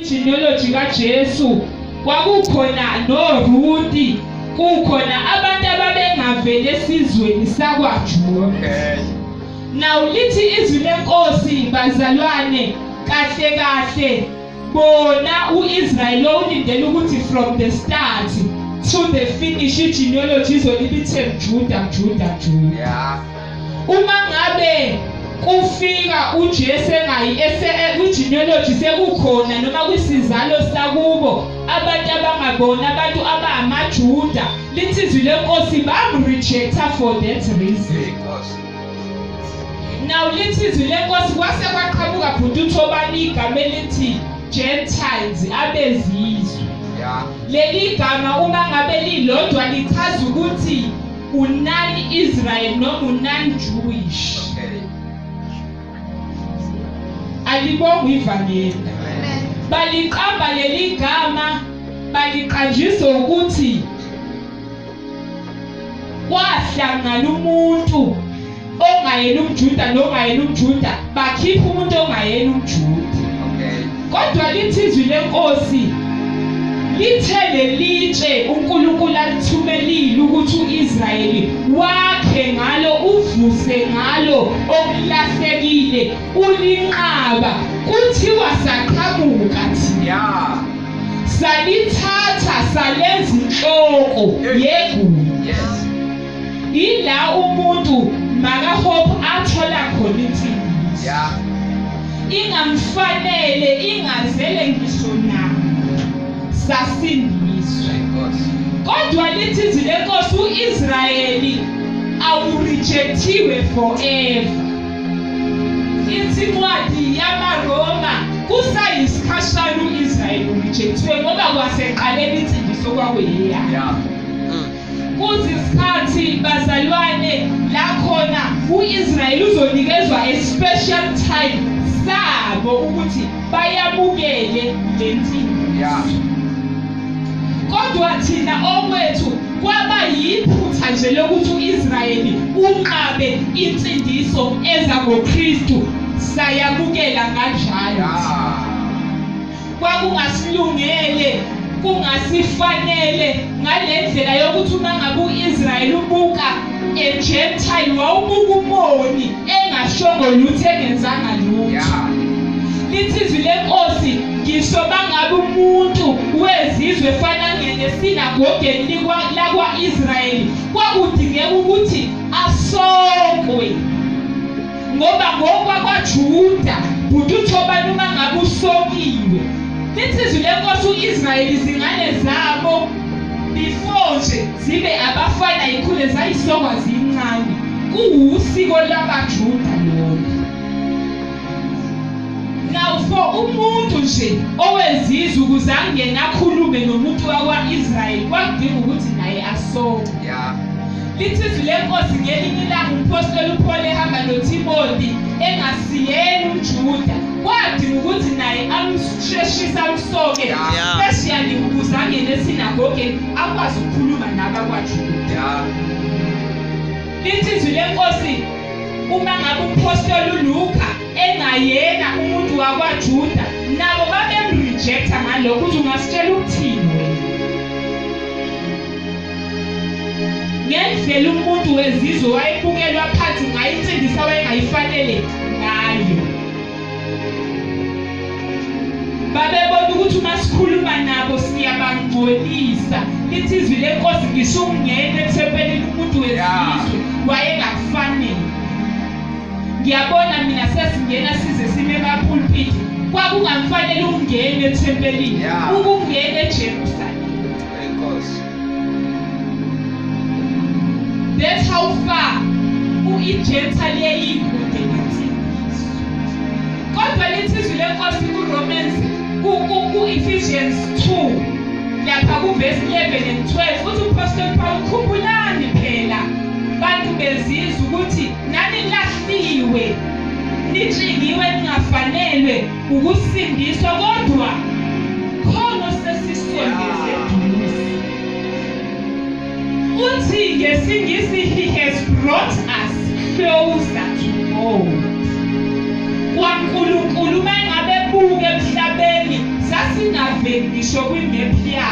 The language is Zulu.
Genealogy kaJesu kwakukhona noRuthi, kukhona abantu ababengaveli esizweni sakwaJuda. Now lithi izwi lenkosi bazalwane, kahle kahle bona uIsrael ulindele ukuthi from the start to the finish genealogy izolibithe Juda Juda Juda. Uma ngabe kufika uJesu engayi kwi-genealogy sekukhona noma kwisizalo sakubo abantu abangabona abantu abamaJuda, lithi izwi lenkosi bamrejecta for that reason. Now lithi izwi lenkosi kwase kwaqhamuka bhuti uThobani igama elithi Gentiles, abezizwe. Leli gama uma ngabe lilodwa lichaza ukuthi unon-Israel noma unon-Jewish. Alibongwe ivangeli. Baliqamba leli gama, baliqanjiswa ukuthi kwahlangana umuntu ongayena umJuda nongayena umJuda, bakhipha umuntu ongayena umJuda. Kodwa lithi izwi lenkosi lithe lelitshe uNkulunkulu alithumelile ukuthi uIsrayeli wakhe ngalo, uvuse ngalo okulahlekile, ulinqaba, kuthiwa saqhamuka thina. Salithatha salenza inhloko yegunya. Ila umuntu makahope athola khona insindiso. Ingamfanele, ingazele ngisho na sasindiswe. Kodwa lithi izwi lenkosi uIsrayeli awurejectiwe forever. Ithi incwadi yamaRoma kusayisikhashana uIsrayeli urejectiwe ngoba kwaseqaleni insindiso kwakuyeyakhe. Kuzisikhathi bazalwane la khona uIsrayeli uzonikezwa a special time sabo ukuthi bayamukele lensindiso. Kodwa thina okwethu kwaba yiphutha nje lokuthi uIsrayeli unqabe insindiso eza ngoKristu, sayamukela kanjalo. Kwakungasilungele, kungasifanele ngalendlela yokuthi uma ngabe uIsrayeli ubuka eGentile wawubuka umoni engashongo lutho, engenzanga lutho. Lithi izwi lenkosi ngisho bangabe umuntu wezizwe efana ngesinagogeni lakwa-Israyeli kwakudingeka ukuthi asokwe, ngoba ngokwakwaJuda bhuti uThobani uma ngabe usokiwe. Lithi izwi lenkosi uIsrayeli izingane zabo before nje zibe abafana ikhule zayisokwa zincane, kuwusiko lwabaJuda lolo. Now for umuntu nje owezizwe ukuze angene akhulume nomuntu wakwa-Israyeli kwakudinga ukuthi naye asokwe. Lithi izwi lenkosi ngelinye ilanga umpostoli uPaul ehamba noTimothy engasiyena umJuda, kwadinga ukuthi naye amsheshise amsoke especially ukuze angene esinagogeni akwazi ukukhuluma nabakwaJuda. Lithi izwi lenkosi uma ngabe umpostoli uLuka engayena umuntu wakwaJuda nabo babemrejecta ngalokho ukuthi ungasitshela ukuthini wena. Ngendlela umuntu wezizwe wayebukelwa phansi ngayo, insindiso wayengayifanele ngayo. Babebona ukuthi uma sikhuluma nabo siyabangcolisa. Lithi izwi lenkosi ngisho ukungena ethempelini umuntu wezizwe wayengakufanele. Ngiyabona mina sesingena size sime emapulpiti, kwakungamfanele ukungena ethempelini, ukungena eJerusalem. That's how far uIgentile yayikude nensindiso. Kodwa lithi izwi lenkosi kuRomans, ku-Ephesians 2 lapha kuverse 11 and 12 uthi uPastor Paul, khumbulani phela bantu bezizwe ukuthi nani lahliwe, nitshingiwe, ningafanelwe ukusindiswa, kodwa khona sesisondeze eduze. Uthi ngesingisi he has brought us closer to God. KwaNkulunkulu uma engabe buka emhlabeni sasi Ungaveli ngisho kwimephu yabo.